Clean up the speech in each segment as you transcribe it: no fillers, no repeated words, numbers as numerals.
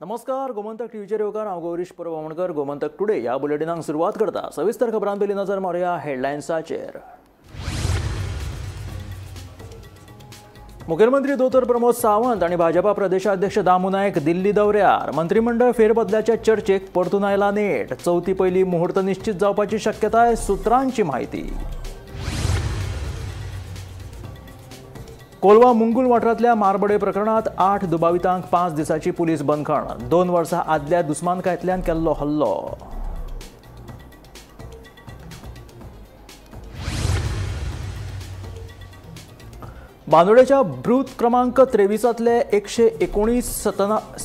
नमस्कार, गोमंतक टीव्हीचेर येवकार. हांव गौरीश परब आमोणकर. गोमंतक टुडे ह्या बुलेटिनाक सुरवात करता. सविस्तर खबरां पयलीं नजर मारुया हेडलायन्साचेर. मुखेलमंत्री दोतोर प्रमोद सावंत आनी भाजपा प्रदेशाध्यक्ष दामू नायक दिल्ली दौऱ्यार. मंत्रिमंडळ फेरबदलाच्या चर्चेक परतून आयला नेट. चवथी पयली मुहूर्त निश्चित जावपाची शक्यताय, सुत्रांची म्हायती. कोलवा मुंगूल वाठारांतल्या मारबडे प्रकरणात 8 दुबावितांक 5 दिसांची पुलीस बंदखण. 2 वर्सां आदल्या दुस्मानकायेंतल्यान केल्लो हल्लो. बांदोडेच्या बूथ क्रमांक 23तले 119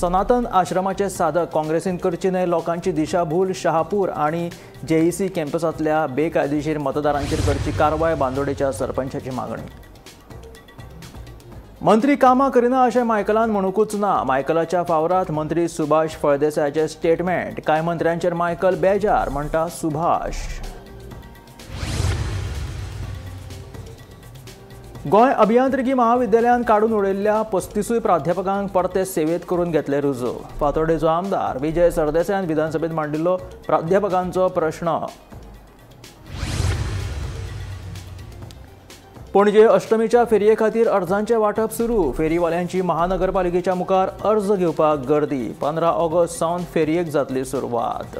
सनातन आश्रमाचे साधक काँग्रेसीन करची न्हय लोकांची दिशाभूल. शहापूर आनी जेईसी कॅम्पसांतल्या बेकायदेशीर मतदारांचेर करची कारवाय, बांदोडेच्या सरपंचाची मागणी. मंत्री कामां करिना अशें मायकलान म्हणूकूच ना. मायकलाच्या फावरात मंत्री सुभाष फळदेसायाचें स्टेटमेंट. कांय मंत्र्यांचेर मायकल बेजार म्हणटा सुभाष. गोंय अभियांत्रिकी महाविद्यालयान काडून उडयल्ल्या 35 प्राध्यापकांक परते सेवेत करून घेतले रुजू. फातोर्डेचो आमदार विजय सरदेसायान विधानसभेत मांडिल्लो प्राध्यापकांचो प्रश्न. पणजे अष्टमीच्या फेरये खातीर अर्जांचें वांटप सुरू. फेरीवाल्यांची महानगरपालिकेच्या मुखार अर्ज घेवपाक गर्दी. 15 ऑगस्ट सावन फेरयेक जातली सुरवात.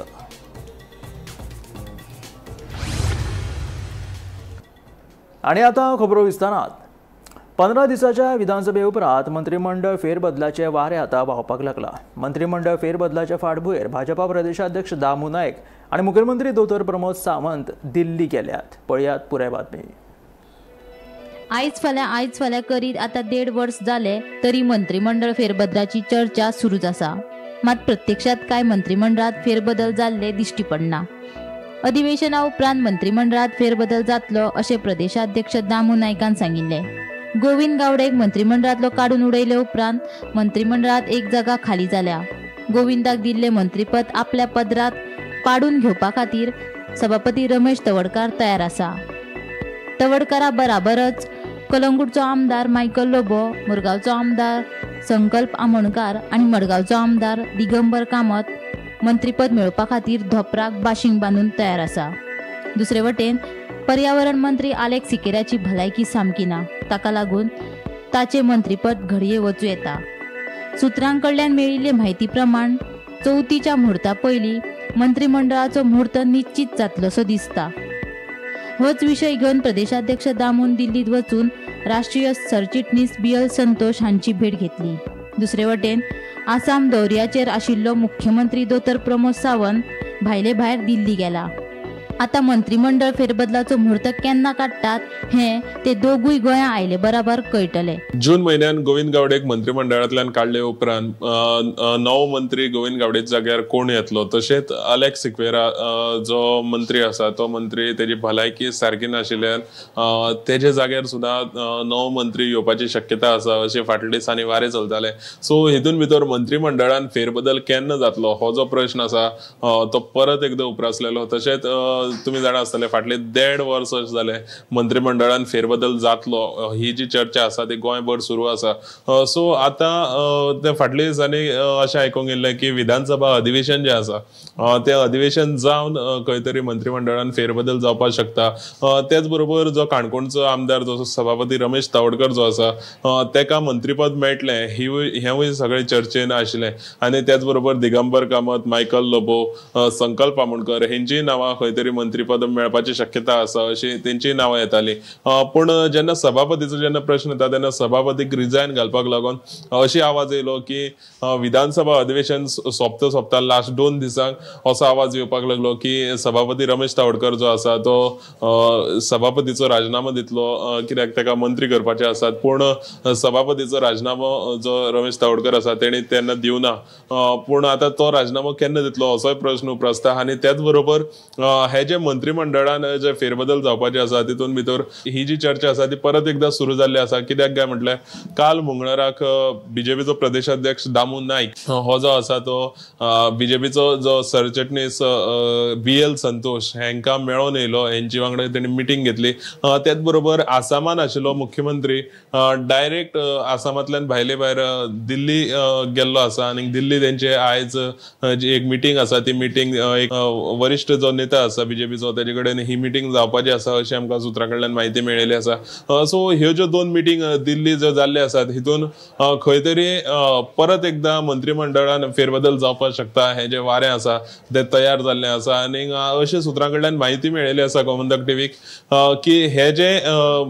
आनी आतां खबरो विस्तारात. 15 दिसाच्या विधानसभे उपरांत मंत्रिमंडळ फेरबदलाचे वारें आतां व्हांवपाक लागला. मंत्रिमंडळ फेरबदलाचे फाटभुंयेर भाजपा प्रदेशाध्यक्ष दामू नायक आनी मुखेलमंत्री दोतोर प्रमोद सावंत दिल्ली गेल्यात. पळयात पुराय बातमी. आयज फाल्यां करीत आतां 1.5 वर्स जाले तरी मंत्रिमंडळ फेरबदलाची चर्चा सुरूच आसा. मात प्रत्यक्षात कांय मंत्रिमंडळात फेरबदल जाल्ले दिश्टी पडना. अधिवेशना उपरांत मंत्रिमंडळात फेरबदल जातलो अशें प्रदेशाध्यक्ष दामू नायकान सांगिल्लें. गोविंद गावडेक मंत्रिमंडळांतलो काडून उडयले उपरांत मंत्रिमंडळात एक जागा खाली जाल्या. गोविंदाक दिल्लें मंत्रीपद आपल्या पदरात पाडून घेवपा खातीर सभापती रमेश तवडकार तयार आसा. तवडकारा बराबरच कलंगूटचो आमदार मायकल लोबो, मुरगांवचो आमदार संकल्प आमोणकार आनी मडगांवचो आमदार दिगंबर कामत मंत्रीपद मेळोवपा खातीर धोपराक बाशींग बांदून तयार आसा. दुसरे वटेन पर्यावरण मंत्री आलेक्स सिकेराची भलायकी सामकी ना. ताका लागून ताचें मंत्रीपद घडये वचूं येता. सुत्रां कडल्यान मेळिल्ले म्हायती प्रमाण चवथीच्या मुहूर्ता पयलीं मंत्रिमंडळाचो मुहूर्त निश्चित जातलोसो दिसता. होच विशय घेवन प्रदेशाध्यक्ष दामून दिल्लीत वचून राष्ट्रीय सरचिटणीस बी.एल. संतोष हांची भेट घेतली. दुसरे वटेन आसाम दौऱ्याचेर आशिल्लो मुख्यमंत्री दोतोर प्रमोद सावंत भायले भायर दिल्ली गेला. आतां मंत्रिमंडळ फेरबदलाचो मुहूर्त केन्ना काडटात हें ते दोगूय गोंया आयले बराबर कळटले. जून म्हयन्यान गोविंद गावडेक मंत्रिमंडळांतल्यान काडले उपरांत नवो मंत्री गोविंद गावडेच्या जाग्यार कोण येतलो, तशेंच आलेक्स सिक्वेरा जो मंत्री आसा तो मंत्री तेजी भलायकी सारकी नाशिल्ल्यान तेजे जाग्यार सुद्दां नवो मंत्री येवपाची शक्यता आसा अशें फाटल्या दिसांनी वारें चलतालें. सो हितून भितर मंत्रिमंडळान फेरबदल केन्ना जातलो हो जो प्रश्न आसा तो परत एकदां उप्रासलेलो. तशेंच तुमी जाणा आसतले फाटले 1.5 वर्स अशें जालें मंत्रिमंडळान फेरबदल जातलो ही जी चर्चा आसा ती गोंयभर सुरू आसा. सो आतां ते फाटल्या दिसांनी अशें आयकूंक येयल्लें की विधानसभा अधिवेशन जें आसा तें अधिवेशन जावन खंय तरी मंत्रिमंडळान फेरबदल जावपाक शकता. तेच बरोबर जो काणकोणचो आमदार जो सभापती रमेश तवडकर जो आसा तेका मंत्रीपद मेळटलें हेंवूय सगळें चर्चेन आशिल्लें. आनी त्याच बरोबर दिगंबर कामत, मायकल लोबो, संकल्प आमोणकर हेंचीय नांवां खंय तरी मंत्रीपद मेळपाची शक्यता आसा अशी तेंची नांवां येताली. पूण जेन्ना सभापतीचो जेन्ना प्रश्न येता तेन्ना सभापतीक रिजायन घालपाक लागून अशी आवाज येयलो की विधानसभा अधिवेशन सोंपता सोंपता लास्ट 2 दिसांक असो आवाज येवपाक लागलो की सभापती रमेश तवडकर जो आसा तो सभापतीचो राजिनामो दितलो कित्याक ताका मंत्री करपाचे आसात. पूण सभापतीचो राजिनामो जो रमेश तवडकर आसा तेणी तेन्ना दिवना. पूण आतां तो राजिनामो केन्ना दितलो असोय प्रश्न उप्रासता. आनी त्याच बरोबर हे हे जे मंत्रिमंडळान जे फेरबदल जावपाचे आसा तितून भितर ही जी चर्चा आसा ती परत एकदा सुरू जाल्ली आसा. कित्याक काय म्हटल्यार काल मंगळाराक बीजेपीचो प्रदेशाध्यक्ष दामू नाईक हो जो आसा तो बीजेपीचो जो सरचिटणीस BL Santosh हांकां मेळोन येयलो, हेंची वांगडा तेणी मिटींग घेतली. त्याच बरोबर आसामान आशिल्लो मुख्यमंत्री डायरेक्ट आसामांतल्यान भायले भायर दिल्ली गेल्लो आसा आनी दिल्ली तेंचे आयज जी एक मिटींग आसा ती मिटींग एक वरिश्ठ जो नेता आसा बीजेपीचो तेजे कडेन ही मिटींग जावपाची आसा अशी आमकां सुत्रां कडल्यान म्हायती मेळिल्ली आसा. सो ह्यो ज्यो दोन मिटींग दिल्ली ज्यो जाल्ल्यो आसात हितून खंय तरी परत एकदा मंत्रिमंडळान फेरबदल जावपाक शकता हे जे वारें आसा ते तयार जाल्लें आसा आनी अशे सुत्रां कडल्यान म्हायती मेळिल्ली आसा गोमंतक टीव्हीक की हे जे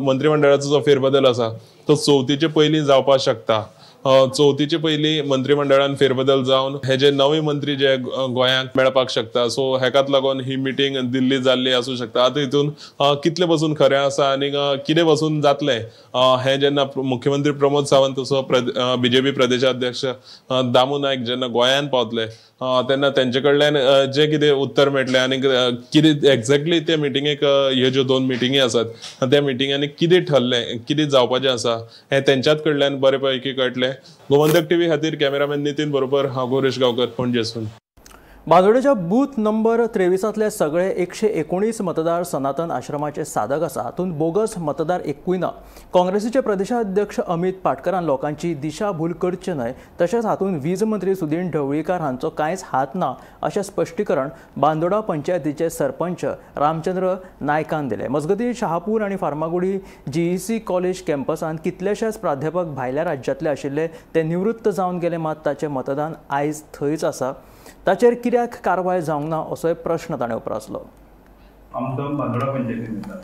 मंत्रिमंडळाचो जो फेरबदल आसा तो चवथीचे पयलीं जावपाक शकता. चवथीचे पयलीं मंत्रिमंडळान फेरबदल जावन हे जे नवे मंत्री जे गोंयांक मेळपाक शकता. सो हेकाच लागून ही मिटींग दिल्ली जाल्ली आसूं शकता. आतां हितून कितले पसून खरें आसा आनी कितें पसून जातलें हें जेन्ना मुख्यमंत्री प्रमोद सावंत तसो बीजेपी प्रदेशाध्यक्ष दामू नायक जेन्ना गोंयांत पावतले तेन्ना तेंचे कडल्यान जे कितें उत्तर मेळटलें आनी कितें एक्झॅक्टली त्या मिटिंगेक ह्यो ज्यो दोन मिटिंगी आसात त्या मिटिंगांनी कितें ठरलें कितें जावपाचें आसा हें तेंच्याच कडल्यान बरे पैकी कळटलें. गोमंतक टीव्ही खातीर कॅमेरामॅन नितीन बरोबर हांव गौरेश गांवकर, पणजेसून. बांदोडेच्या बूथ नंबर 23तले सगळे 119 मतदार सनातन आश्रमाचे साधक आसा. हातूंत बोगस मतदार एकूय ना. काँग्रेसीचे प्रदेशाध्यक्ष अमित पाटकरान लोकांची दिशाभूल करचे न्हय तशेंच हातूंत वीज मंत्री सुदीन ढवळीकार हांचो कांयच हात ना अशें स्पश्टीकरण बांदोडा पंचायतीचे सरपंच रामचंद्र नायकान दिलें. मजगतीं शहापूर आनी फार्मागुडी GEC college कॅम्पसांत कितलेशेच प्राध्यापक भायल्या राज्यांतले आशिल्ले ते निवृत्त जावन गेले, मात ताचें मतदान आयज थंयच आसा. ताचेर कित्याक कारवाय जावंक ना असोय प्रश्न ताणें उप्रासलो. आमकां बांदोडा पंचायतीन येता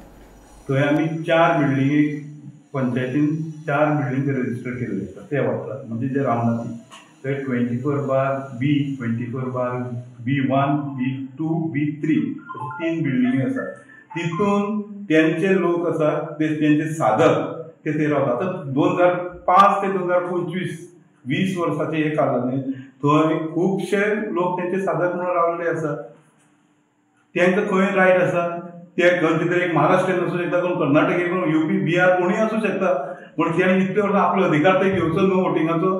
थंय आमी 4 बिल्डिंगी पंचायतीन 4 बिल्डिंग रजिस्टर केल्ले आसा ते वाठारांत, म्हणजे जे रामनाथी थंय 24/B, 24/B1, B2, B3 अशे 3 बिल्डिंगी आसात. तितून तेंचे लोक आसा ते तेंचे साधक ते थंय रावतात. आतां 2005 ते 2025 20 वर्साचे हे कालाने थंय खुबशे लोक तेंचे साधक म्हणून रावल्ले आसा. तेंकां खंय रायट आसा ते खंयचे तरी एक महाराष्ट्रीयन आसूं शकता, कोण कर्नाटकी, कोण युपी, बिहार, कोणूय आसूं शकता. पूण तेणें इतले वर्सां आपलो अधिकार थंय घेवचो न्हू वोटिंगाचो,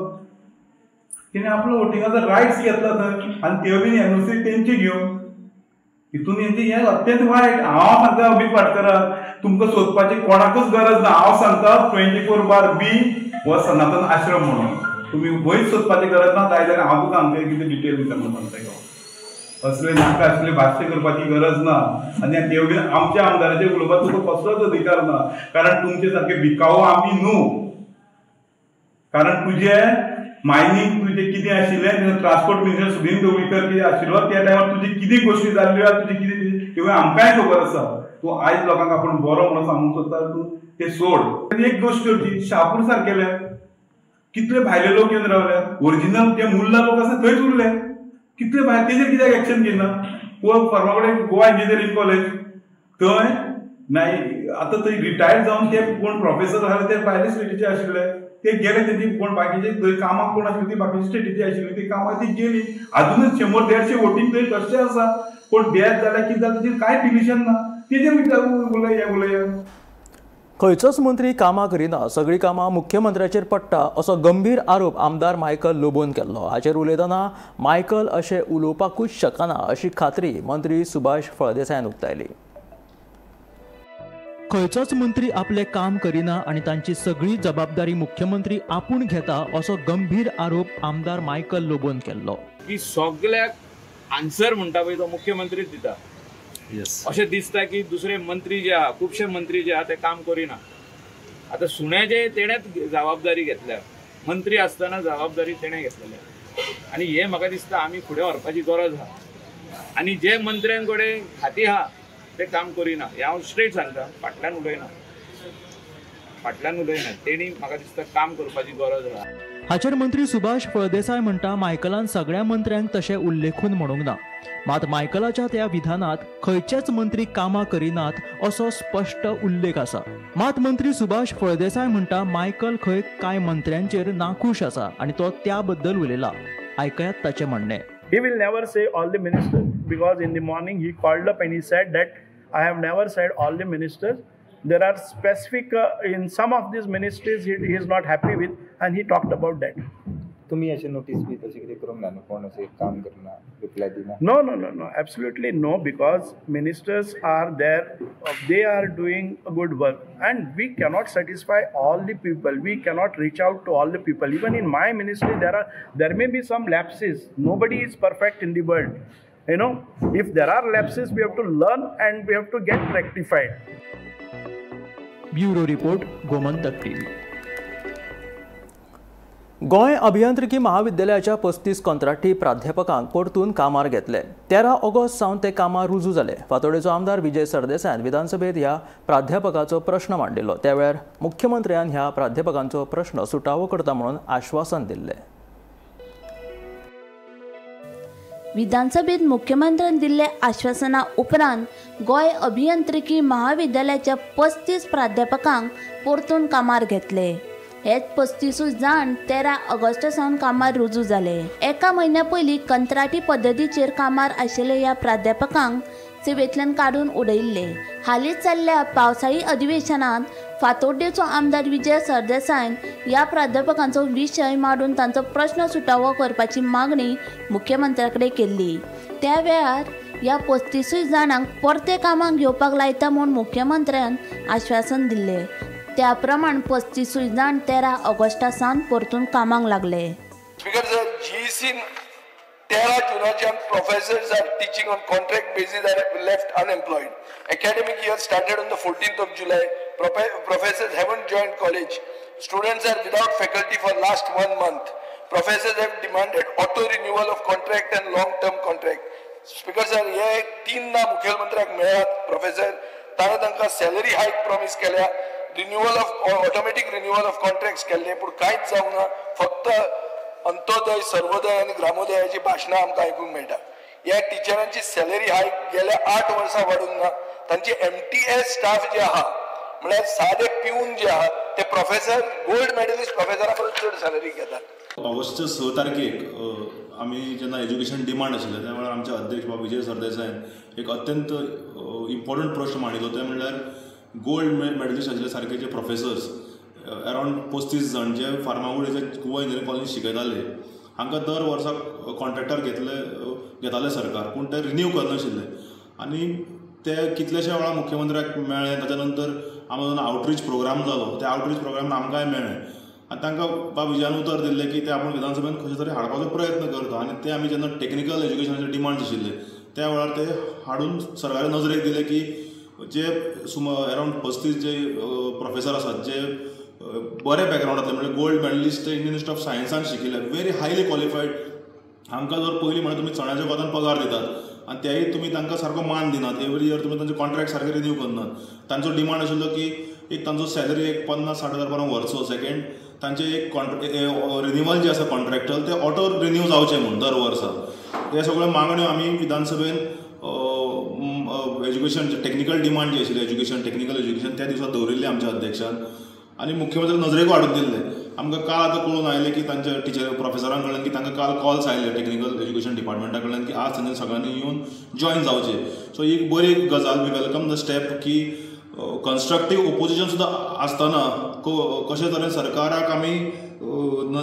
तेणें आपलो वोटिंगाचो रायट्स घेतला थंय आनी त्यो बीन एनओसी तेंचे घेवन हितून हेंचे हें अत्यंत वायट. हांव सांगता अमित पाटकराक तुमकां सोदपाची कोणाकूच गरज ना. हांव सांगता 24/B हो सनातन आश्रम म्हणून तुमी वयर सोदपाची गरज ना. जाय जाल्यार हांव तुका आमचें कितें डिटेल दिता म्हणून सांगता. असले नाका असले भाश्य करपाची गरज ना आनी देवबीन आमच्या आमदाराचेर उलोवपाक तुका कसलोच अधिकार ना, कारण तुमचे सारके भिकावो आमी न्हू. कारण तुजे मायनींग तुजें कितें आशिल्लें, ट्रान्सपोर्ट मिनिस्टर सुदीन ढवळीकर कितें आशिल्लो त्या टायमार तुजी कितें गोश्टी जाल्ल्यो, तुजी कितें त्यो आमकांय खबर आसा. तूं आयज लोकांक आपूण बरो म्हणून सांगूंक सोदता, तूं तें सोड. एक गोश्ट करची, शापूर सारकेले कितले भायले लोक येवन रावले, ओरिजिनल जे मुल्ला लोक आसा थंयच उरले, कितले भायर तेजेर कित्याक एक्शन घेयना. फार्मागुडे गोवा इंजिनियरींग कॉलेज थंय नाय आतां थंय रिटायर्ड जावन ते कोण प्रोफेसर आसले ते भायले स्टेटीचे आशिल्ले, ते गेले. तेंची कोण बाकीचे थंय कामाक कोण आशिल्ले ती बाकीचे स्टेटीचे आशिल्ली, ती कामाक ती गेली. आजुनूच 100-150 वोटींग थंय तशें आसा. कोण डेथ जाल्यार कितें जालें तेजेर कांय डिलिशन ना, तेजेर उलया उलया. खंयचोच मंत्री कामां करिना, सगळीं कामां मुख्यमंत्र्याचेर पडटा असो गंभीर आरोप आमदार मायकल लोबोन केल्लो. हाचेर उलयतना मायकल अशें उलोवपाकूच शकना अशी खात्री मंत्री सुभाष फळदेसायान उक्तायली. खंयचोच मंत्री आपलें काम करिना आनी तांची सगळी जबाबदारी मुख्यमंत्री आपूण घेता असो गंभीर आरोप आमदार मायकल लोबोन केल्लो. की सगळ्याक आन्सर म्हणटा पळय तो मुख्यमंत्रीच दिता. अशें दिसता की दुसरे मंत्री जे आहा, खुबशे मंत्री जे आहा ते काम करिना. आतां सुण्याचे तेणेच जबाबदारी घेतल्या, मंत्री आसतना जबाबदारी तेणें घेतलेली आनी हें म्हाका दिसता आमी फुडें व्हरपाची गरज आहा. आनी जे मंत्र्यां कडेन खाती आहा ते काम करिना, हें हांव स्ट्रेट सांगता, फाटल्यान उलयना, फाटल्यान उलयना. तेणी म्हाका दिसता काम करपाची गरज आहा. हाचेर मंत्री सुभाष फळदेसाय म्हणटा मायकलान सगळ्या मंत्र्यांक तशें उल्लेखून म्हणूंक ना, मात मायकलाच्या त्या विधानात खंयचेच मंत्री कामां करिनात असो स्पश्ट उल्लेख आसा. मात मंत्री सुभाष फळदेसाय म्हणटा मायकल खंय कांय मंत्र्यांचेर नाखूश आसा आनी तो त्या बद्दल उलयला. आयकयात ताचें म्हणणें. He will never say all the ministers. because in the morning he called up and he said that I have never said all the ministers. There are specific in some of these ministries he is not happy with, and he talked about that. तुम्ही असे notice बी तशें कितें करूंक ना न्हू, कोण अशें काम करना, रिप्लाय दिना? No, no, no, no, absolutely no, because ministers are there, they are doing a good work, and we cannot satisfy all the people, we cannot reach out to all the people. Even in my ministry there may be some lapses. Nobody is perfect in the world, you know. If there are lapses, we have to learn and we have to get rectified. Bureau report, Gomantak TV. Goa अभियांत्रिकी महाविद्यालयाच्या 35 कंत्राटी प्राध्यापकांक परतून कामार घेतले. 13 August सावन ते कामार रुजू जाले. फातोडेचो आमदार विजय सरदेसायान विधानसभेत ह्या प्राध्यापकाचो प्रश्न मांडिल्लो. त्या वेळार मुख्यमंत्र्यान ह्या प्राध्यापकांचो प्रश्न सुटावो करता म्हणून आश्वासन दिल्लें. विधानसभेत मुख्यमंत्र्यान दिल्ल्या आश्वासना उपरांत गोंय अभियांत्रिकी महाविद्यालयाच्या 35 प्राध्यापकांक परतून कामार घेतले. हेच 35 जाण 13 ऑगस्ट सावन कामार रुजू जाले. एका म्हयन्या पयलीं कंत्राटी पद्दतीचेर कामार आशिल्ले ह्या प्राध्यापकांक सेवेंतल्यान काडून उडयिल्ले. हालींच जाल्ल्या पावसाळी अधिवेशनांत फातोड्डेचो आमदार विजय सरदेसायान ह्या प्राध्यापकांचो विशय मांडून तांचो प्रश्न सुटावो करपाची मागणी मुख्यमंत्र्या कडेन केल्ली. त्या वेळार ह्या 35 जाणांक परते कामाक घेवपाक लायता म्हूण मुख्यमंत्र्यान आश्वासन दिल्लें. त्या प्रमाण 35 जाण 13 ऑगस्टा सावन परतून कामाक लागले. स्पीकर सर, जीईसीन 13 जुनाच्यान professors are teaching on contract basis are left unemployed. Academic year started on the 14th of July. Professors haven't joined college. Students are without faculty for last 1 month. Professors have demanded auto renewal of contract and long term contract. Speaker sir, हे 3 ना मुखेलमंत्र्याक मेळ्ळ्यात professor, ताणें तांकां salary हायक promise केल्या, renewal of automatic renewal of contracts केल्ले, पूण कांयच जावंक ना. फक्त अंत्योदय, सर्वोदय आनी ग्रामोदयाची भाशणां आमकां आयकूंक मेळटा. ह्या टिचरांची सॅलरी हायक गेल्या 8 वर्सां वाडूंक ना. तांची MTS staff जे आहा, म्हळ्यार सादे पिवन जे आहा ते प्रोफेसर, गोल्ड मेडलिस्ट प्रोफेसरा परस चड सॅलरी घेतात. ऑगस्टच्या 6 तारखेक आमी जेन्ना एज्युकेशन डिमांड आशिल्लें त्या वेळार आमचे अध्यक्ष बाब विजय सरदेसायान एक अत्यंत इम्पॉर्टंट प्रश्न मांडिल्लो. ते म्हणल्यार गोल्ड मेडलिस्ट आशिल्ले सारके जे प्रोफेसर्स अरावंड 35 जाण जे फार्मागुडीच्या गोवा इंजिनियरींग कॉलेजीन शिकयताले, हांकां दर वर्सा कॉन्ट्रॅक्टर घेताले सरकार, पूण ते रिन्यू करनाशिल्ले. आनी ते कितलेशे वेळा मुख्यमंत्र्याक मेळ्ळे. ताच्या नंतर आमचो आवटरीच प्रोग्राम जालो, त्या आवटरीच प्रोग्रामान आमकांय मेळ्ळें आनी तांकां बाब विजयान उतर दिल्लें की ते आपूण विधानसभेन कशें तरी हाडपाचो प्रयत्न करता. आनी ते आमी जेन्ना टॅक्निकल एज्युकेशनाचे डिमांड्स आशिल्ले त्या वेळार ते हाडून सरकारी नजरेक दिले की जे सुमार अरावंड 35 जे प्रोफेसर आसात जे बरे बॅकग्रावंडांतले, म्हणजे gold medalist Indian Institute of सायन्सान शिकिल्ले, व्हेरी हायली क्वॉलिफायड, हांकां जर पयलीं म्हणल्यार तुमी चण्याच्या कोतान पगार दितात आनी तेय तुमी तांकां सारको मान दिनात, एवरी इयर तुमी तांचे कॉन्ट्रॅक्ट सारके रिन्यू करनात. तांचो डिमांड आशिल्लो की एक तांचो सॅलरी एक 50-60 हजार पर्यंत व्हरचो, सेकेंड तांचे एक रिन्युअल जे आसा कॉन्ट्रॅक्टल ते ऑटो रिन्यू जावचें म्हूण दर वर्सा. हे सगळ्यो मागण्यो आमी विधानसभेन एज्युकेशन टॅक्निकल डिमांड जी आशिल्ली एज्युकेशन टॅक्निकल एज्युकेशन त्या दिसा दवरिल्ली आमच्या अध्यक्षान आनी मुख्यमंत्री नजरेक हाडून दिल्लें. आमकां काल आतां कळून आयलें की तांच्या टिचर प्रोफेसरां कडल्यान की तांकां काल कॉल्स आयले टॅक्निकल एज्युकेशन डिपार्टमेंटा कडल्यान की आज तांच्या सगळ्यांनी येवन जॉयन जावचें. सो एक बरी गजाल, we welcome the step की कन्स्ट्रक्टीव ओपोजिशन सुद्दां आसतना कशे तरेन सरकाराक आमी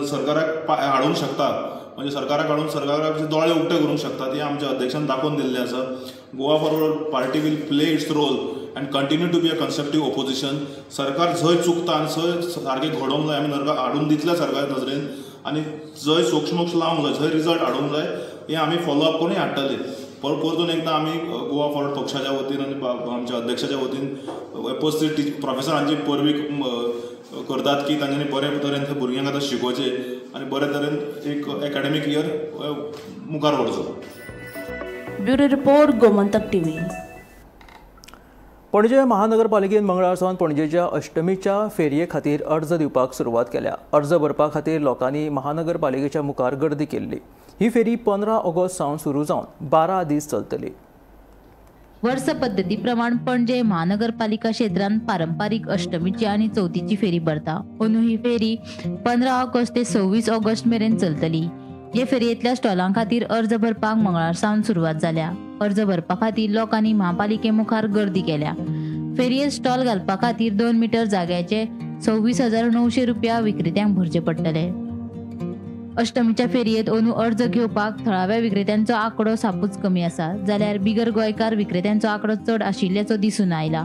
सरकाराक हाडूंक शकता, म्हणजे सरकाराक हाडून सरकाराचे दोळे उक्ते करूंक शकता, ते आमच्या अध्यक्षान दाखोवन दिल्लें आसा. Goa Forward Party will play its role and continue to be a constructive opposition. सरकार जंय चुकता आनी जंय सारकें घडोवंक जाय आमी हाडून दितले सरकार नजरेन, आनी जंय सोक्षमोक्ष लावंक जाय, जंय रिजल्ट हाडूंक जाय हें आमी फॉलो अप करून हाडटले. परतून एकदां आमी गोवा फॉरवर्ड पक्षाच्या वतीन आनी आमच्या अध्यक्षाच्या वतीन 35 प्रोफेसरांची परबी करतात की तांच्यांनी बरे तरेन ते भुरग्यांक आतां शिकोवचें आनी बरे तरेन एक एकाडेमीक इयर मुखार व्हरचो. Bureau report, Gomantak TV. Panaji महानगरपालिकेन मंगळार सावन पणजेच्या अष्टमीच्या फेरये खातीर अर्ज दिवपाक सुरवात केल्या. अर्ज भरपा खातीर लोकांनी महानगरपालिकेच्या मुखार गर्दी केल्ली. ही फेरी 15 ऑगस्ट सावन सुरू जावन 12 दीस चलतली. वर्स पद्दती प्रमाण पणजे महानगरपालिका क्षेत्रांत पारंपारीक अष्टमीची आनी चवथीची फेरी भरता. अंदू ही फेरी 15 ऑगस्ट ते 26 ऑगस्ट मेरेन चलतली. हे फेरयेंतल्या स्टॉलां खातीर अर्ज भरपाक मंगळार सावन सुरवात जाल्या. अर्ज भरपा खातीर लोकांनी म्हापालिके मुखार गर्दी केल्या. फेरयेंत स्टॉल घालपा खातीर 2 मिटर जाग्याचे 26,900 रुपया विक्रेत्यांक भरचे पडटले. अष्टमीच्या फेरयेंत अंदू अर्ज घेवपाक थळाव्या विक्रेत्यांचो आंकडो सापूच कमी आसा, जाल्यार बिगर गोंयकार विक्रेत्यांचो आंकडो चड आशिल्ल्याचो दिसून आयला.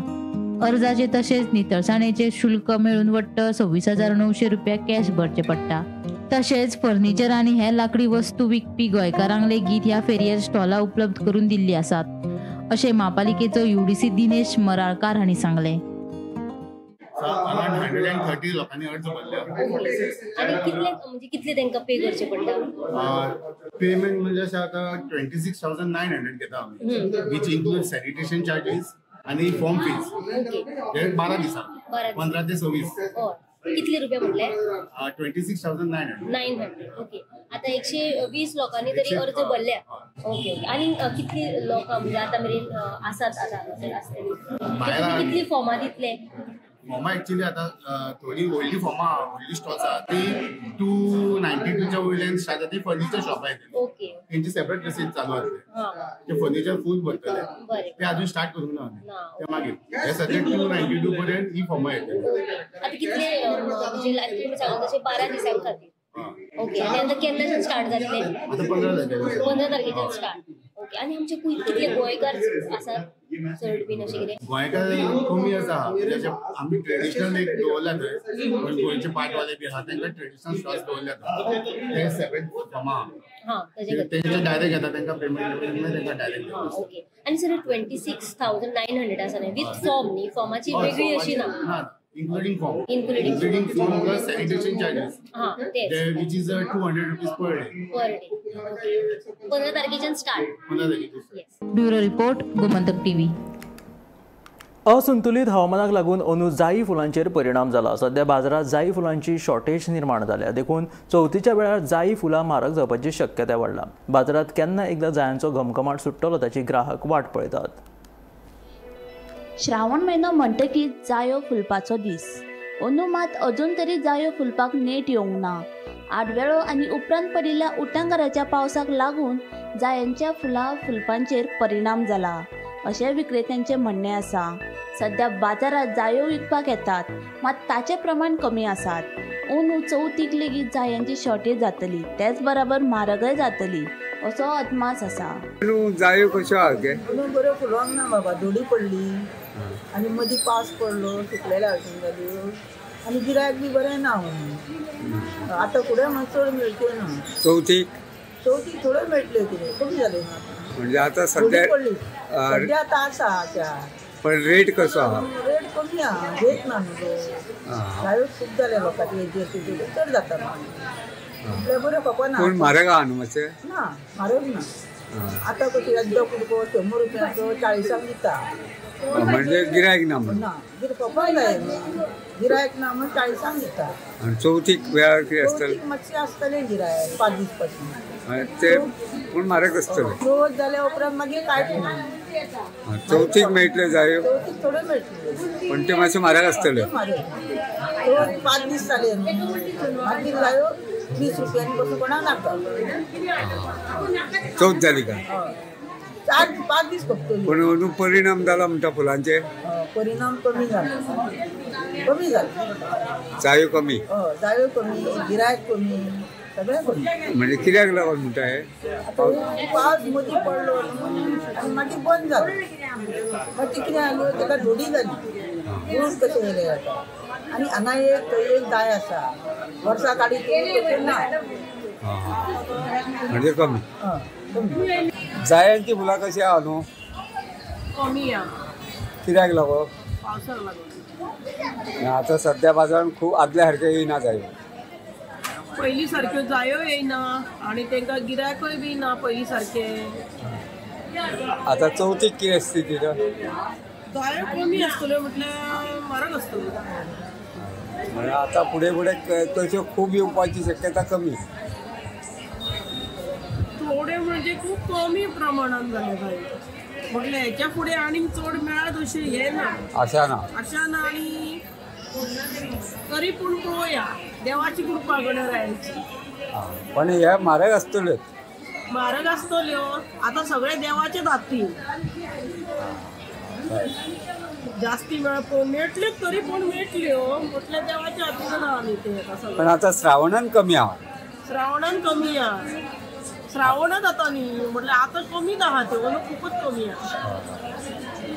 अर्जाचे तशेंच नितळसाणेचे शुल्क मेळून वट्ट 26,900 रुपया कॅश भरचे पडटा. तशेंच फर्निचर आनी हेर लाकडी वस्तू विकपी गोंयकारांक लेगीत ह्या फेरयेर स्टॉलां उपलब्ध करून दिल्ली आसात, अशें म्हापालिकेचो UDC Dinesh Maralkar हांणी सांगलें. 130 लोकांनी अर्ज भरले. आनी कितले म्हणजे कितले तांकां पे करचे पडटा? पेमेंट म्हणजे अशें आतां 26,900 घेता आमी, which include sanitation charges आनी फॉर्म फीज. हे 12 दिसां, 15 ते 26. कितले रुपया म्हटले? 26,900. 900. ओके. आता 120 लोकांनी तरी अर्ज भरल्या. Okay okay. आनी कितली लोकां म्हणजे आतां मेरेन आसात आतां हांगासर आसतली कितली फॉर्मां दितले? फॉर्मां एक्चुअली आतां थोडी व्हडली फॉर्मां, व्हडली स्टॉल्स आहा ती 292च्या वयल्यान स्टार्ट जाता. ती फर्निचर शॉपां येतली, तेंची सेपरेट रसीद चालू आसले. ते फर्निचर फूल भरतले, ते अजून स्टार्ट करूंक ना आमी, ते मागीर हे सद्या 292 पर्यंत ही फॉर्मां येतली. आतां कितले म्हणजे सांगता तशें 12 दिसां खातीर? ओके. आनी आतां केन्नाच्यान स्टार्ट जातले? आतां 15 तारखेर. 15 तारखेच्यान स्टार्ट. ओके. आनी आमचे कितले गोंयकार आसात चड बीन अशें कितें? गोंयकार कमी आसा. आमी ट्रेडिशनल एक दवरल्या थंय, पण गोंयचे पाटवाले बी आसा तांकां ट्रेडिशनल स्टॉल्स दवरल्या ते सेपरेट फॉर्मां तेंचे डायरेक्ट येता, तांकां पेमेंट तांकां डायरेक्ट. ओके. आनी सर 26,900 आसा न्ही विथ फॉर्म न्ही? फॉर्माची वेगळी अशी ना? Including form. Including form plus sanitation charges. Which is 200 rupees per day. Per day. Okay. 15 तारखेच्यान start. 15 तारखेच्यान. Bureau report, Gomantak TV. असंतुलित हवामानाक लागून अंदू जायी फुलांचेर परिणाम जाला. सध्या बाजारात जायी फुलांची शॉर्टेज निर्माण जाल्या, देखून चवथीच्या वेळार जायी फुलां म्हारग जावपाची शक्यताय वाडला. बाजारात केन्ना एकदा जायांचो घमघमाट सुट्टलो ताची ग्राहक वाट पळयतात. श्रावण म्हयनो म्हणटकीच जायो फुलपाचो दीस. अंदू मात अजून तरी जायो फुलपाक नेट येवंक ना. आडवेळो आनी उपरांत पडिल्ल्या उटांगाराच्या पावसाक लागून जायांच्या फुलां फुलपांचेर परिणाम जाला, अशें विक्रेत्यांचें म्हणणें आसा. सद्या बाजारांत जायो विकपाक येतात, मात ताचें प्रमाण कमी आसात. अंदू चवथीक लेगीत जायांची शॉर्टेज जातली, तेच बराबर म्हारगय जातली असो अदमास आसा. जायो कश्यो आहा गे? बऱ्यो फुलोंक ना बाबा, दोडी पडली आनी मदीं पावस पडलो, सुकलेल्या भाशेन जाल्यो आनी गिरायक बी बरें ना. आतां फुडें मात चड मेळच्यो ना. चवथीक चवथीक थोड्यो मेळटल्यो, कितें कमी जाल्यो ना म्हणजे आतां सद्या पडली. सद्या आतां आसा चार, पण रेट कसो आहा? रेट कमी आहा, घेत ना न्हू. जायो खूब जाल्या लोकांचे, हेजेर चड जाता न्हू. बऱ्यो खपना. पूण म्हारग आहा न्हू मातशें? ना, म्हारग ना. आतां कशें एकदां कुडको 100 रुपयांचो 40 दिता. म्हणजे गिरायक ना म्हणून? ना, खपन जाय गिरायक ना म्हणून 40 दिता. आनी चवथीक वेळार कितें आसतलें? मातशें आसतलें गिरायक 5 दीस पासून ते, पूण म्हारग आसतलें. चवथ जाल्या उपरांत मागीर कांयच ना. चवथीक मेळटल्यो जायो? चवथीक थोड्यो मेळटल्यो, पण त्यो मातशें म्हारग आसतल्यो. चवथ 5 दीस जाले न्हू, मागीर जायो 20 रुपयांनी बसून कोणाक नाका. चवथ जाली काय? 4-5 दीस खपतली. पूण अंदू परिणाम जाला म्हणटा फुलांचेर? परिणाम कमी जाला, कमी जाला. जायो कमी? जायो कमी, गिरायक कमी, सगळें कमी. म्हणजे कित्याक लागून म्हणटा हे? पावस मदीं पडलो आनी मागीर बंद जालो. मागीर कितें जालो, ताका धोडी जाली, रूप कशें येयलें आतां. आनी हांगा एक थंय एक जाय आसा, वर्सां काडीत तशें ना. म्हणजे कमी. जायांची फुलां कशी आहा न्हू? कमी आहा. कित्याक लागून? पावसाक लागून. आतां सद्या बाजारान खूब आदल्या सारक्यो येयना जायो. पयलीं सारक्यो जायो येयना आनी तांकां गिरायकूय बी ना पयलीं सारकें. आतां चवथीक कितें स्थिती तर? जायो कमी आसतल्यो म्हटल्यार म्हारग आसतल्यो. म्हणजे आतां फुडें फुडें तश्यो खूब येवपाची शक्यता कमी. थोडे म्हणजे खूब कमी प्रमाणान जाले जायो. म्हटल्यार हेच्या फुडें आनीक चड मेळत अशें हें ना, आशा ना, आशा ना. आनी तरी पूण पळोवया, देवाची कृपा गणरायाची. पण हे म्हारग आसतल्योच. म्हारग आसतल्यो आतां सगळे देवाचे हातीन जास्ती वेळ मेळटल्यो तरी पूण मेळटल्यो म्हटल्यार देवाच्या हातीन आहा न्ही ते. पण आतां श्रावणान कमी आहा. श्रावणान कमी आहा, श्रावणच आतां न्ही म्हटल्यार आतां कमीच आहा त्यो, खुबूच कमी आहा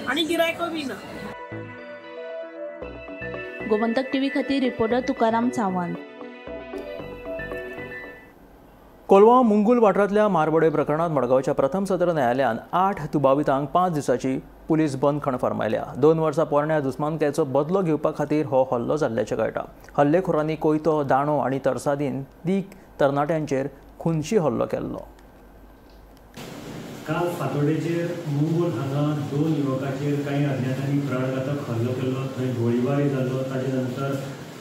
आनी गिरायक कमी ना. गोमंतक टीव्ही खातीर रिपोर्टर तुकाराम सावंत. कोलवा मुंगूल वाठारांतल्या मारबडय प्रकरणांत मडगांवच्या प्रथम सत्र न्यायालयान 8 दुबावितांक 5 दिसांची पुलीस बंदखण फर्मायल्या. 2 वर्सां पोरण्या दुस्मानकायेचो बदलो घेवपा खातीर हो हल्लो जाल्ल्याचें कळटा. हल्लेखोरांनी कोयतो, दांडो आनी तरसादीन 3 तरणाट्यांचेर खुनशी हल्लो केल्लो. काल फातोडेचेर मुंगूल हांगा 2 युवकाचेर कांय अज्ञातांनी प्राणघातक हल्लो केल्लो, थंय गोळीबारी जाल्लो. ताजे नंतर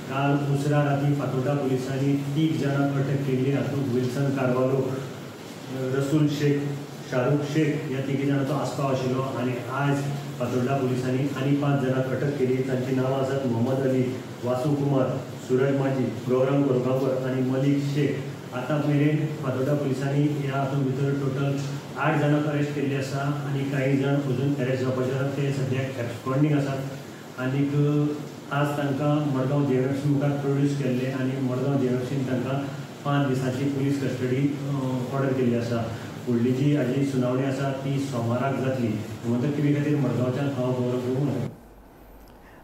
काल उसरा राती फातोडा पुलिसांनी 3 जाणांक अटक केल्ली. हातूंत विल्सन कार्वालो, रसूल शेख, शाहरुख शेख ह्या 3 जाणांचो आस्पाव आशिल्लो. आनी आयज फातोडा पुलिसांनी आनी 5 जाणांक अटक केली. तांची नांवां आसात मोहम्मद अली, वासू कुमार, सूरज माजी, गौरंग कोरगांवकर आनी मलिक शेख. आतां मेरेन फातोडा पुलिसांनी ह्या हातूंत भितर टोटल 8 जाणांक अरेस्ट केल्ले आसा आनी कांय जाण अजून अरेस्ट जावपाचे आसात, ते सद्याक एब्सकॉन्डींग आसात. आनीक आज तांकां मडगांव जेएमएफसी मुखार प्रोड्यूस केल्ले आनी मडगांव जेएमएफसीन तांकां 5 दिसांची पुलीस कस्टडी ऑर्डर केल्ली आसा. फुडली जी हाजी सुनावणी आसा ती सोमाराक जातली. गोमंतक टीव्ही खातीर मडगांवच्यान हांव गौरव प्रभू.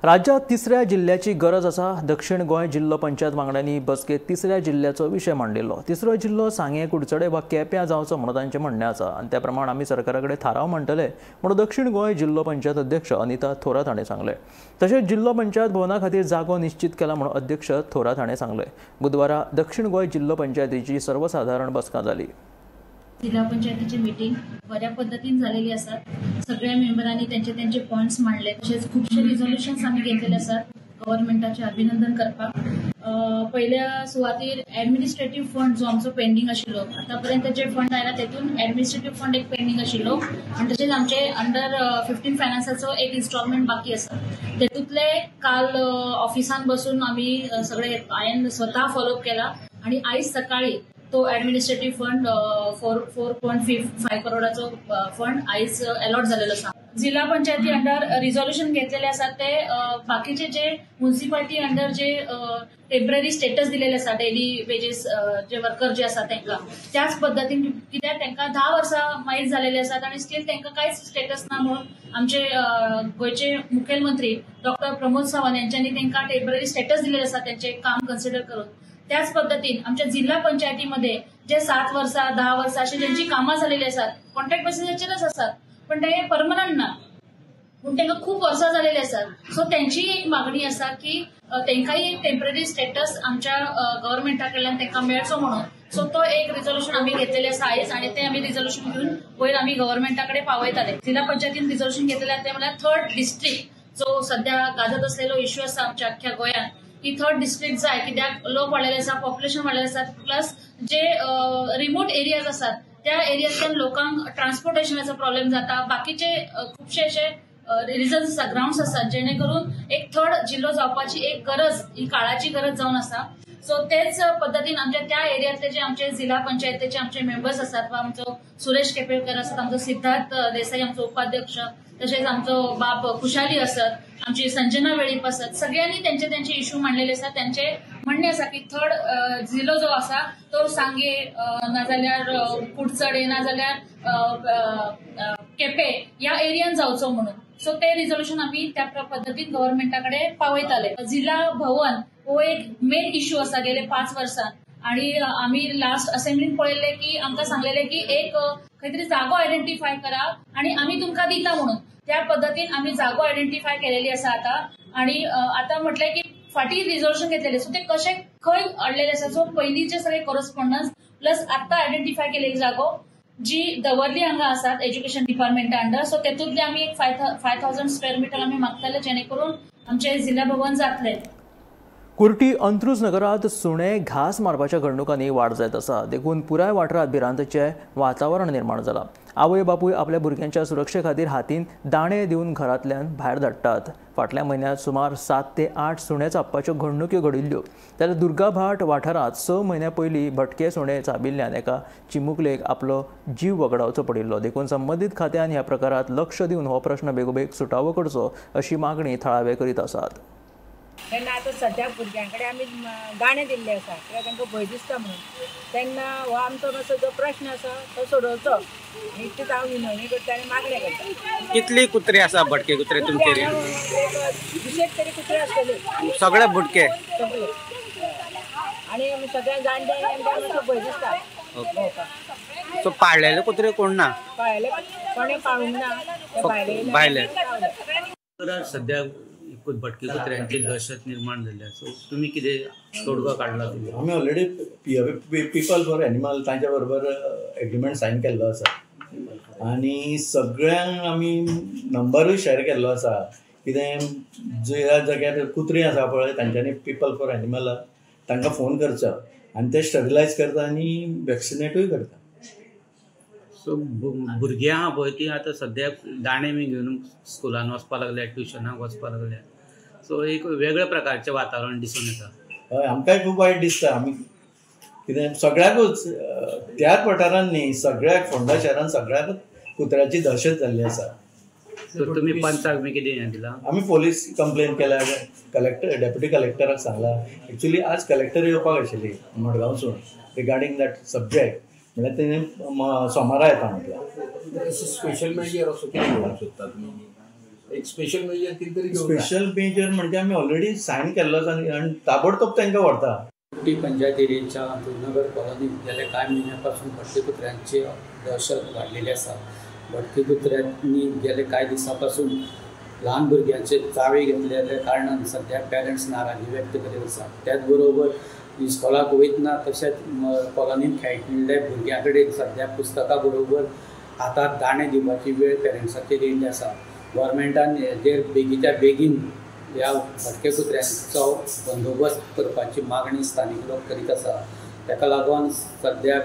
राज्यात तिसऱ्या जिल्ह्याची गरज आसा. दक्षिण गोंय जिल्लो पंचायत वांगड्यांनी बसकेंत तिसऱ्या जिल्ह्याचो विशय मांडिल्लो. तिसरो जिल्लो सांगें, कुडचडे वा केप्यां जावचो म्हणून तांचें म्हणणें आसा आनी त्या प्रमाण आमी सरकारा कडेन थाराव मांडटले म्हणून दक्षिण गोंय जिल्लो पंचायत अध्यक्ष अनिता थोरात हाणें सांगलें. तशेंच जिल्लो पंचायत भवना खातीर जागो निश्चित केला म्हणून अध्यक्ष थोरात हाणें सांगलें. बुधवारा दक्षिण गोंय जिल्लो पंचायतीची सर्वसाधारण बसका जाली. जिल्हा पंचायतीची मीटिंग बऱ्या पद्धतीन झालेली आसात. सगळ्या मेंबरांनी त्यांचे त्यांचे पॉयंट्स मांडले. तशेंच खुबशे रिझोल्युशन्स आमी घेतलेले आसात गव्हर्मेंटाचे अभिनंदन करपाक. पहिल्या सुवातीर ॲडमिनिस्ट्रेटिव्ह फंड जो आमचो पेंडींग आशिल्लो, आतापर्यंत जे फंड आयला तेतून ॲडमिनिस्ट्रेटिव्ह फंड एक पेंडींग आशिल्लो आनी तशेंच आमचे अंडर 15 फायनान्साचो एक इन्स्टॉलमेंट बाकी आसा. तेतूंतले काल ऑफिसान बसून आमी सगळे हांवें स्वता फॉलोअप केला आनी आयज सकाळी तो ॲडमिनिस्ट्रेटिव्ह फंड 4.5 करोडाचो फंड आयज अलॉट जालेलो आसा. जिल्हा पंचायती अंडर रिझोल्युशन घेतलेले आसा ते बाकीचे जे म्युनिसिपालिटी अंडर जे टेम्पररी स्टेटस दिलेले आसा डेली वेजेस जे वर्कर जे आसा तांकां त्याच पद्दतीन, कित्याक तांकां 10 वर्सां मायज जालेले आसात आनी स्टील तांकां कांयच स्टेटस ना म्हणून आमचे गोंयचे मुखेलमंत्री डॉक्टर प्रमोद सावंत यांच्यांनी तांकां टेम्पररी स्टेटस दिलेले आसा त्यांचे काम कन्सिडर करून. त्याच पद्दतीन आमच्या जिल्हा पंचायतीमध्ये जे 7 वर्सां 10 वर्सां अशी ज्यांची कामां झालेली आसात कॉन्ट्रॅक्ट बेसिसाचेरच आसात पण ते परमनंट ना, पूण तांकां खूब वर्सां झालेली आसात. सो त्यांची एक मागणी आसा की तांकांय एक टेम्पररी स्टेटस आमच्या गव्हर्मेंटा कडल्यान तांकां मेळचो म्हणून. सो तो एक रिझोल्युशन आमी घेतलेले आसा आयज आनी ते आमी रिझोल्युशन घेवन वयर आमी गव्हर्मेंटा कडेन पावयताले. जिल्हा पंचायतीन रिझोल्युशन घेतलेले ते म्हळ्यार थर्ड डिस्ट्रिक्ट जो सध्या गाजत असलेलो इश्यू आसा आमच्या अख्ख्या गोंयांत की थर्ड डिस्ट्रिक्ट जाय, कित्याक लोक वाडलेले आसा, पॉप्युलेशन वाडलेले आसा, प्लस जे रिमोट एरियाज आसात त्या एरियांतल्यान लोकांक ट्रान्सपोर्टेशनाचो प्रॉब्लेम जाता, बाकीचे खुबशे अशे रिजन्स आसा, ग्राउंड्स आसात जेणे करून एक थर्ड जिल्लो जावपाची एक गरज, ही काळाची गरज जावन आसा. सो तेच पद्दतीन आमच्या त्या एरियांतले जे आमचे जिल्हा पंचायतीचे आमचे मेंबर्स आसात वा आमचो सुरेश केपेकर आसात, आमचो सिद्धार्थ देसाई आमचो उपाध्यक्ष, तशेंच आमचो बाब खुशाली आसत, आमची संजना वेळीप आसत, सगळ्यांनी त्यांचे त्यांचे इश्यू मांडलेले आसात. त्यांचे म्हणणे आसा की थर्ड जिल्लो जो आसा तो सांगे नाजाल्यार कुडचडे नाजाल्यार केपे ह्या एरियान जावचो म्हणून. सो ते रिझोल्युशन आमी त्या पद्दतीन गव्हर्मेंटा कडेन पावयताले. जिल्हा भवन हो एक मेन इश्यू आसा गेले 5 वर्सां आणि आमी लास्ट असेंब्लीन पळयल्ले की आमकां सांगलेले की एक खंय तरी जागो आयडेंटिफाय करा आणि आमी तुमकां दिता म्हणून. त्या पद्दतीन आमी जागो आयडेंटिफाय केलेली आसा आतां आणि आतां म्हटलें की फाटीं रिझोल्युशन घेतलेले सो ते कशे खंय अडलेले आसा. सो पयलींचे सगळे कोरस्पॉन्डन्स प्लस आतां आयडेंटिफाय केलेली जागो जी दवर्ली हांगा आसात एज्युकेशन डिपार्टमेंटा अंडर, सो तेतूंतले आमी एक 5,000 स्क्वेअर मिटर आमी मागतले जेणे करून आमचे जिल्हा भवन जातले. कुर्टी अंत्रुज नगरांत सुणे घास मारपाच्या घडणुकांनी वाड जायत आसा, देखून पुराय वाठारांत भिरांतेचें वातावरण निर्माण जालां. आवय बापूय आपल्या भुरग्यांच्या सुरक्षे खातीर हातीन दाणे दिवन घरांतल्यान भायर धाडटात. फाटल्या म्हयन्यांत सुमार 7 ते 8 सुणे चाबपाच्यो घडणुक्यो घडिल्ल्यो. जाल्यार दुर्गाभाट वाठारांत 6 म्हयन्यां पयलीं भटके सुणे चाबिल्ल्यान एका चिमुकलेक आपलो जीव वगडावचो पडिल्लो. देखून संबंदीत खात्यान ह्या प्रकारांत लक्ष दिवन हो प्रश्न बेगोबेग सुटावो करचो अशी मागणी थळावे करीत आसात. तेन्ना आतां सद्या भुरग्यां कडेन आमी दाणे दिल्ले आसा कित्याक तांकां भंय दिसता म्हणून. तेन्ना हो आमचो मातसो जो प्रश्न आसा तो सोडोवचो इतलीच हांव विनवणी करता आनी मागणें करता. कितली कुत्रे आसा भटके कुत्रे तुमचे? 20 तरी कुत्रे आसतले. सगळे भटके? सगळे. आनी सगळ्या जाणट्यांक आमकां मातसो भंय दिसता. सो पाळलेले कुत्रे कोण ना? पाळलेले कोणें पाळूंक ना, भायले. सद्या भटके कुत्र्यांची दहशत निर्माण जाल्ली आसा, तुमी कितें तोडगो काडला? आमी ऑलरेडी पीपल फॉर एनिमल तांच्या बरोबर एग्रीमेंट सायन केल्लो आसा आनी सगळ्यांक आमी नंबरूय शेअर केल्लो आसा. कितें ज्या जाग्यार कुत्री आसा पळय तांच्यांनी पीपल फॉर एनिमल तांकां फोन करचो आनी ते स्टरिलायज करता आनी वॅक्सिनेटूय करता. सो भुरगीं आहा पळय ती आतां सद्याक दाणे बी घेवन स्कुलान वचपाक लागल्या, ट्युशनाक वचपाक लागल्या. सो एक वेगळ्या प्रकारचें वातावरण दिसून येता. हय, आमकांय खूब वायट दिसता. आमी कितें सगळ्याकूच त्याच वाठारान न्ही, सगळ्याक फोंडा शहरान सगळ्याकूच कुत्र्याची दहशत जाल्ली आसा. सो तुमी पंचाक बी कितें हें दिलां? आमी पोलीस कंप्लेन केल्या, कलेक्टर डेप्युटी कलेक्टराक सांगलां. एक्चुली आज कलेक्टर येवपाक आशिल्ली मडगांवसून रिगार्डींग that subject, म्हणल्यार तेणें सोमारा येता म्हटल्यार. स्पेशल मेजर असो कितें घेवंक सोदता तुमी? एक स्पेशल मेजर कितें तरी? स्पेशल मेजर म्हणजे आमी ऑलरेडी सायन केल्लो आसा आनी ताबडतोब तांकां व्हरता. कुर्टी पंचायत एरियेच्या अंत्रुजनगर कॉलनीत गेल्या कांय म्हयन्यापासून भटके कुत्र्यांची दहशत वाडलेली आसा. भटके कुत्र्यांनी गेले कांय दिसांपासून ल्हान भुरग्यांचे चावे घेतलेल्या कारणान सद्या पेरंट्स नाराजी व्यक्त करीत आसा. त्याच बरोबर इस्कॉलाक वयतना तशेंच कॉलनीत खेळटिल्ल्या भुरग्यां कडेन सद्या पुस्तकां बरोबर हातात दाणे दिवपाची वेळ पेरंट्साचेर येयल्ली आसा. गव्हर्मेंटान हेजेर बेगीच्या बेगीन ह्या भटके कुत्र्यांचो बंदोबस्त करपाची मागणी स्थानीक लोक करीत आसा. ताका लागून सद्या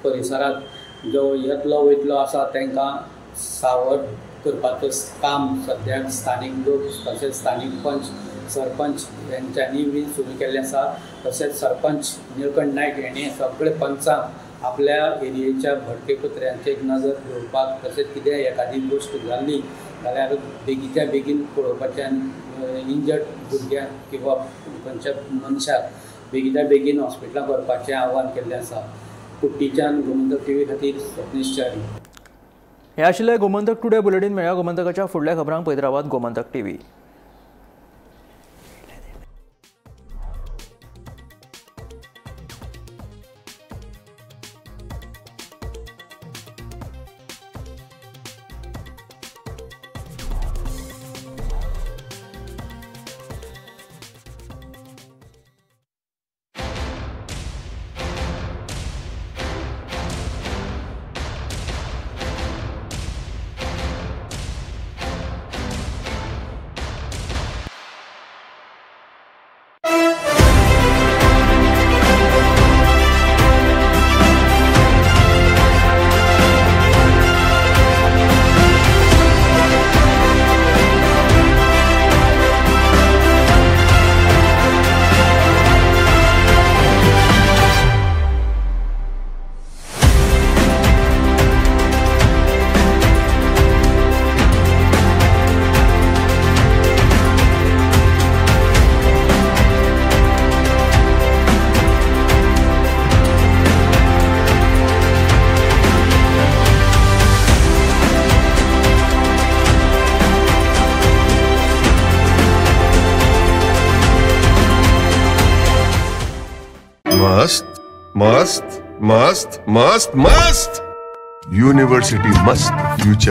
परिसरांत जो येतलो वयतलो आसा तांकां सावध करपाचो काम सद्याक स्थानीक लोक तशेंच स्थानीक पंच सरपंच यांच्यांनी बी सुरू केल्लें आसा. तशेंच सरपंच निळकंठ नायक हेणी सगळे पंचांक आपल्या एरियेच्या भटके कुत्र्यांचेर एक नजर दवरपाक तशेंच कितें एखादी गोश्ट जाल्ली जाल्यार बेगीच्या बेगीन पळोवपाचें आनी इंजर्ड भुरग्यांक किंवा खंयच्या मनशाक बेगीच्या बेगीन हॉस्पिटलांत व्हरपाचें आव्हान केल्लें आसा. कुर्टीच्यान गोमंतक टीव्ही खातीर स्वप्नेश च्यारी. हे आशिल्लें गोमंतक टुडे बुलेटीन. मेळ्या गोमंतकाच्या फुडल्या खबरांक पळयत रावात गोमंतक टीव्ही. मस्त मस्त मस्त मस्त मस्त यूनिवर्सिटी मस्त फ्यूचर.